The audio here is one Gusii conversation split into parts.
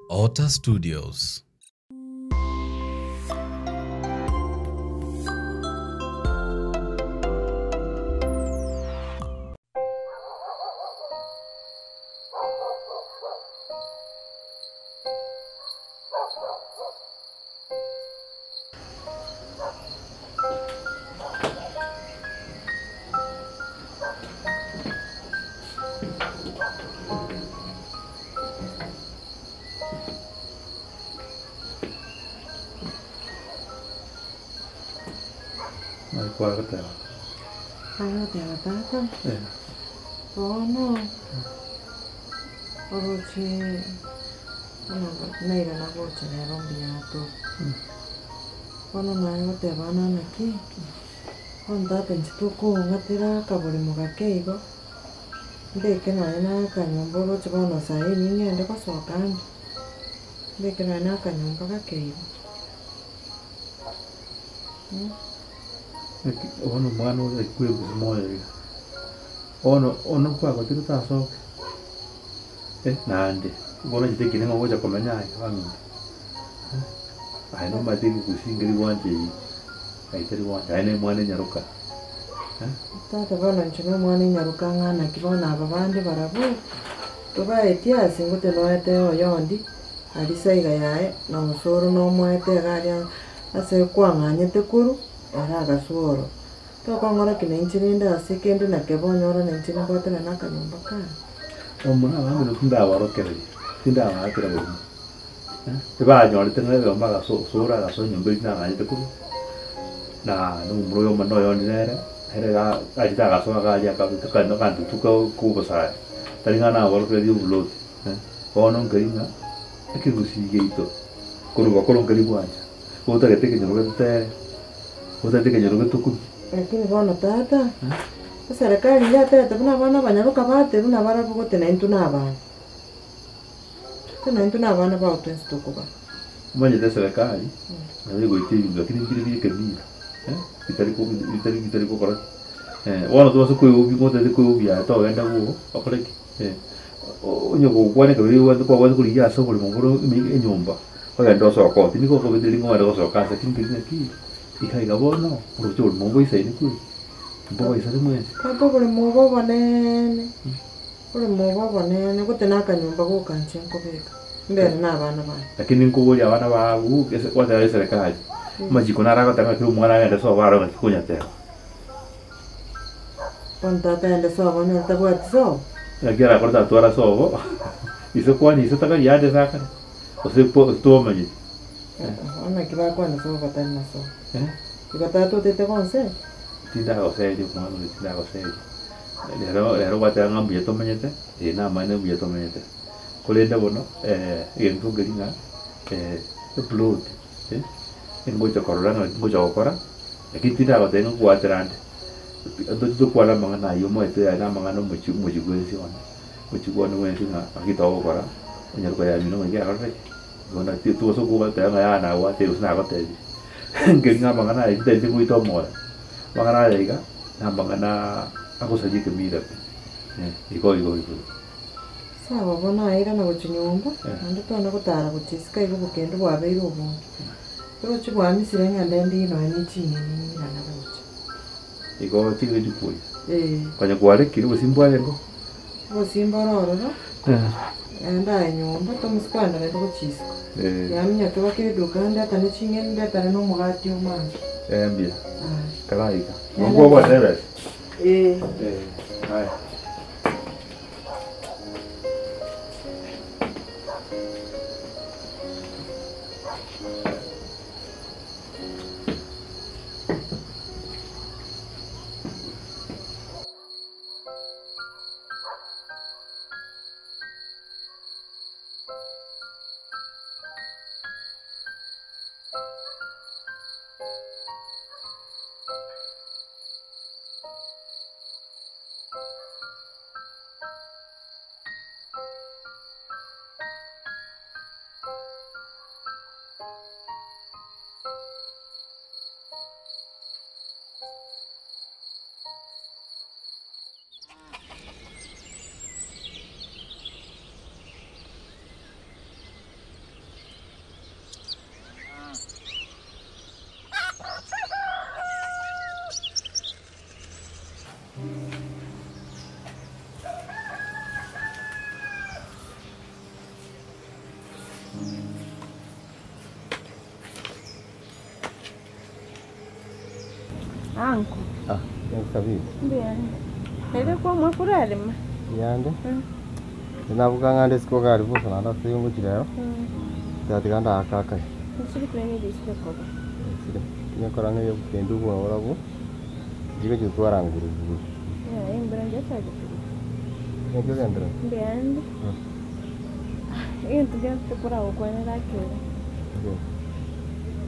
Otter Studios. Naki kwagoteba? Agoteba tata, bono oroche buna nairana gocha nero mbuya atore. Bono naye goteba ng'a naki, bono tata inche tokong'atera akaborimo gake igo, mbeke nonye na akanyomba oroche bono saa hii ning'ende gosoka ande, mbeke nonye na akanyomba gake igo. Naki bono omwana oyo aikwe moyo iga, bono onde kwagotire otasoke, eh naende, bono ochete ekina ng'a ogocha komenya aye baminto, eh, aye nomanyete ekegusii nkeri gwancha eyio, aye teri gwancha, aye na omwana enyaroka, eh. Tata bono inche na omwana enyaroka ng'a naki bono aba bande barabwo, tobaetie ase ngote noete oyondi, aria saiga yaye, na osoro nomoete iga aria ase kwang'anyete korwa, ere agasoa ororo. Tokong'ora ki nainche rende ase kende nakebe onyore nainche nimbwate nonye na akanyomba kane. Omura abamino tindaborokereria, tindabaakera borimo, eh, ebanyorete ng'a egomba agaso osoro agasoa enyomba eria nang'anyete korwa, na na omomura oyo omonene oyondi nere, nere iga achete agasoa iga aria akabeka akande akanto ka kobosae, tari ng'a naborokereria oburoti, eh, bono nkeri ng'a ekegusii giaito korwa bakoro nkeri gwancha. Otagete ekenyoro getotere, otagete ekenyoro getokumie. Lakini bono tata, eserekari yatebete buna abana abanyaroka baterwe nabarabwo gose naintwe na abana. Gose naintwe na abana bao twensi tokobaa. Omanyete eserekari, nabo egoita ebinto lakini mbire bire ekemira, bitari ko bitari bitari gokora ki? Bono tobasa koeobia ng'a otagete koeobia aye togenda bwogo okore ki? Onye gokwana ekero obwate kwabwate korigia ase oboremo bore ime enyomba. Ogende osoke oo, tindi gokobetereria ng'a ogende gosoka ase ki nkeri naki iga iga bono, oroche oborimo mboisaine kweri? Mbobaisane mwensi. Tata oboremo obo oboneene, oboremo obo oboneene, gote na akanyomba goka inche nkobeka, mbere na abana bane. Lakini nkoboria abana bago ase gwateba eserekari, amachiko naro agoteba ng'a kera omwana agende sobo arore ng'aki konyateba. Bono tata aende sobo onyore tabwati sobo? Naki arakore tatwara sobo, ise kwani ise takari ande ase akare. Gose twamanyeti. Bono naki bakwana sobo batari na sobo. Igo tata otete gonse? Tindagoseria omwana oyo tindagoseria. Rero rero gwateba ng'a mbuya tomanyete, eh namaene mbuya tomanyete. Korende bono egento nkeri ng'a eplot ngocha korora ng'a ngocha gokora, lakini tindagotebia ng'a nkobwatera nde. Ntoche tokwane amang'ana aywo omanyete aya namang'ana omochie omochie bwensi one. Omochie bwane bwensi ng'a naki togokora. Onye koyamina ng'a yakorire ki? Bono titobasa kogoteba ng'a yaya nagwatebia gose nagotebirie. Nkeri ng'a amang'ana aya tintagete goita omoyo, amang'ana aya iga, na amang'ana agosaria ekemira pi, igo igo igo. Sawa bono airana gochia nyomba, naende twana gotara gochia isiko iga obokendu bwabeire obonge. Torochi bwamisire ng'a ndende nonya ne ching'eni ng'irana gocha. Igo ching'eni chikoyia. Konya kwarekire obosimba bwarenge oo. Obosimba ore ororo, naende aye nyomba tomosi kogenda naende gochia isiko. Yaminyoka baka eduka ndetane ching'eni ndetane na omogati omambia. Mbuya. Karaika. Nokobwate ebesa? Ee. Aya. Anko. Ah, Sabiri. Mbuyande. Ere kwamua korarema. Mbuyande. Nabuka ng'ande isiko gari bosa naende ase ngochi rero. Tiga ndaaka akaye. Nchiri kure risire koba. Risire. Tinyakora ng'a ebikendu bworobwo, tichigochi gotwara nguru buru. Yaya embura njachagete gotwa. Naki ogendererete? Mbuyande. Egento gento tokoragokwanera akere.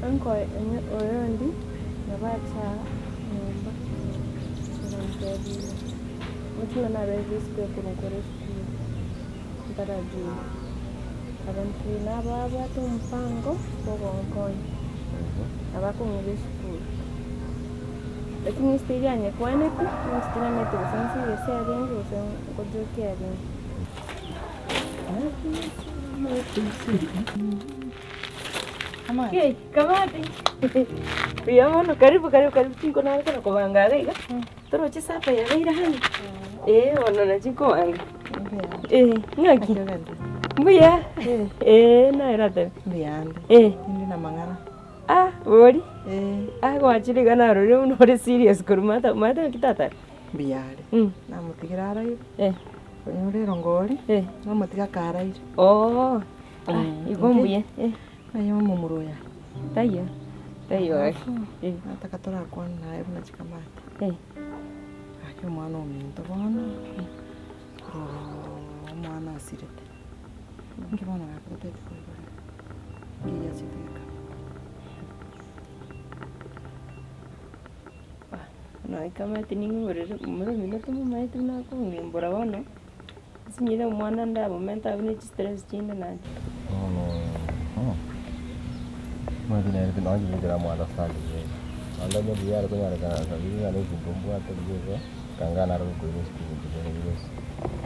Anko oyondi nabo acha nyomba agantebia omochie naberire isiko ekero nkore esukuru ntarajua. Abanto nababwate omopango bwogonkonya nabo akong'ira esukuru. Lakini estori yanyekwanete inche tinamanyete gose nserious arenge gose nkojoki arenge. Kamati. Mbuya mono, karibu karibu karibu chinko nare kona kobanga iga iga. Toroche supper yabeire hano. Eh bono nachi nkobanga. Eh, ng'aki? Mbuya. Eh, naye oratebe. Mbuyande. Eh. Inde na mang'ana. Ah, bori? Eh. Ah, gwachire iga narorire buna ore serious korwa mata mata naki tata are? Mbuyare. Namotigire araire. Eh. Onyore erongori. Eh. Namotiga akaraire. Oo. Ah, igo mbuya. Eh. Aye omomura oyo. Taiyo. Taiyo gaki. Eh. Nataka torakwane naye buna chikamati. Eh. Gaki omwana ominto bono, korwa omwana asirete. Inki bono gaki otagete koigora? Nki giachete gekaba? Nonya kamati ning'orere momura omino tomomaeti buna akong'imbora bono, nsinyire omwana ndamomente abwo ne chistress chinde naende. Bono omanyete nere nonye chibesa namo understand buya iga. Naende onye buya are konyarekana sabiri ng'a na ebinto mbwate buya iga, kanga nare gokoira esukuru inche kende gionsi.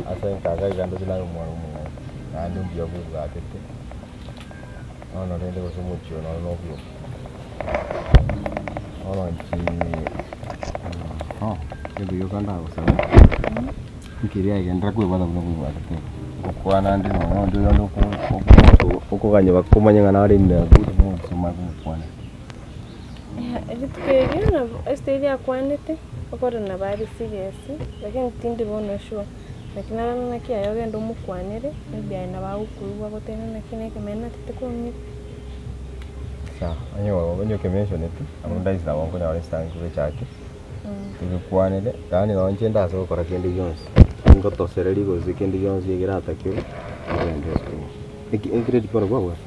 Ase nkaga iga ndoche naye omwana omong'aini, naende mbuya bwebwatete, bono rende gose omochie oyo noro nobioka. Bono inche egento gioka ndagosaba, nkeria agenderera kwebwata buna bwebwatete iga. Ngokwana nde nonya onde oyonde okoganya bakomanye ng'a nare ime abwo gose omanye kogokwanera. Rituko erio nabo estori akwanete, okore nabo are serious, lakini tindi bono sure. Naki narora naki aye ogende omokwanere, maybe aye nabo agokoigwa agotebe ng'a naki nekeene natete kong'ira. Sawa, onye onye okementioneti, abwo ndaisi nabo nkonyora esangi gochake, togekwanere, yaani nonye inche ndase gokora kende gionsi, ngotosereria gose kende gionsi ekeratakerwe, ogende esukuru. Eki egrade ki bono kwabwate?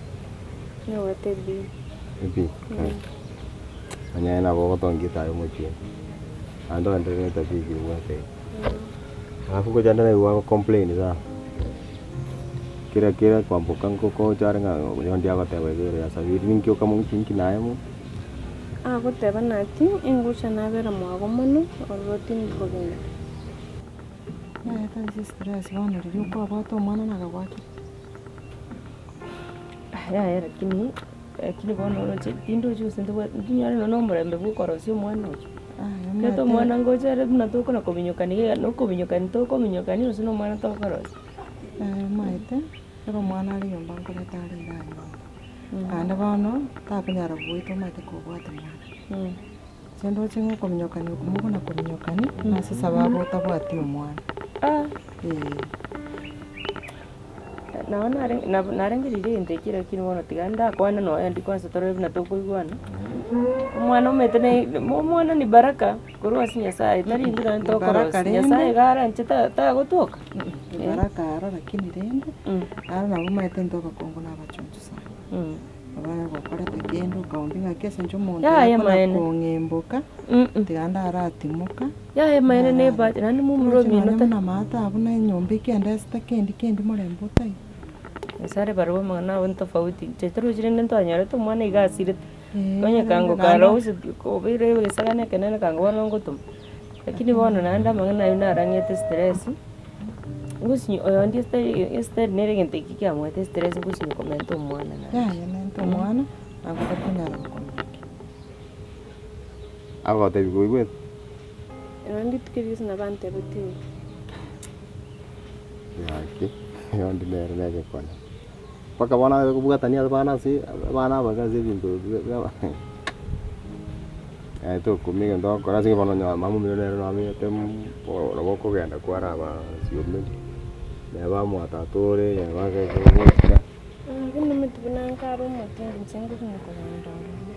Nabwate B. E B? Onye nabo ogotongia etayo omochie, naende oenderere na etabia eyio obwate iga. Alafu ngocha nde naigwa ago complain sana, kera kera kwamboka ngokocha are ng'a onde agoteba iga ere ya sabiri ninki okamo nki nki naye mo. Agoteba naki engucha nabera mwago mono ororo tindi kogenda. Yaya tari chistress bono riria okwabwate omwana nakagoakire. Yaya lakini lakini bono oroche tindochi gose ntobwate ntinyore nonya na omorembe bwa okorosia omwana oyo. Ekero omwana ngocha ere buna tokona kominyokani iga na okominyokani tokominyokani gose na omwana tokorosia. Omanyete, ekero omwana are nyomba nkoreta are igaa nyomba, naende bono takonyara goeta omanyete kobwate mwana. Inche ndoche ng'a okominyokani oko mokona kominyokani, ase esababu otabwati omwana. Eh. Nabo nare nabo narengereire egento ekio lakini bono tiga ndakwane nonya ndi kwanza torore buna tokoigwana, omwana omanyete na omwana ni baraka korwa ase Nyasaye tari intwe nonye Ni baraka tokorosia, rende. Nyasaye iga aranche ta tagotoka. Ni baraka aro lakini rende, aro nabo omanyete intwe abakungu na abachoncho sana. Abare gokorete kende okaombia ng'aki ase inche omonto Yaya oyo maene. kong'imboka, tiga ndaratimuka, Yaya maene na ebahati naende momura Oroche omino nonye tari. buna amato abwo na enyomba ekendesete kendi kendi morembe otaiyo. Nyasae are barabwo amang'ana abo ntofauti, inche torochi rende ntwanyorete omwana iga asirete, Eeh, onye rende kango naende karausi obeire egesagane ekenene kango bono ngotoma. Lakini bono naende amang'ana aywo narang'ete stress, ngosinyi oyondi estari estari nere egento ekio kiamoete stress ngosinyi komenta omwana naende. Yaya menta omwana, nabo otari konyara gokomokia. Agotebi koigwete. Ero ndituko erio gose nabo antebetie igo. Gaki, oyondi nere negekone. Mpaka bono aye kobwatania abana ase abana abake ase ebinto bia. Tokumia egento ogokora ase bono onye mama omino nere namenyete nabo okogenda kwaraba siomeri, neba mwa tata ore, neba goika. Lakini omanyete buna nkare omotindi inche ngokumia kogenda ororo.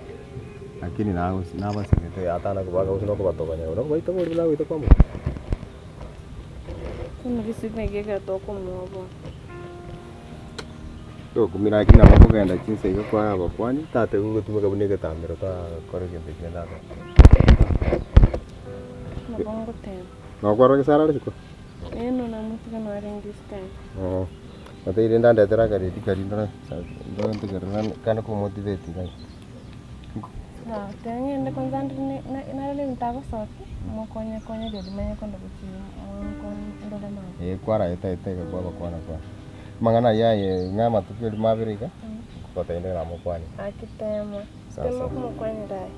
Lakini nabasigete atana kobanga gose nokobatogonyera, nokobaita boria buna agoita kwamoka. Bono gese naki ekero tokomoa bono. Tokumia lakini nabo okogenda chinsa iga kwarabakwania, tata igo ogotumeka buna egetambero takora egento ekio kende ase. Nabo ngoteba. Nokwarora gese arare isiko? Ee no namotiga narenge isiko eye. Oo, gotebi rende andetere akaredi karia ndore ndore ntegerere kande komotivate iga. Sawa, teba ng'ende kwanza ndire na- narore ebinto agosokia, mokonye konye riria manye kogenda gochia ndore mama. Ee kwaraeta eta iga kwabakwana kwana. Amang'ana ayio aye ng'a amatuko erimo abere iga, ngotebia nde namokwanie. Aki tema, Sawa tema sawa. komokwanera aye.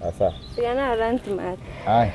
Asa. Tiga narora ntimate. Aye.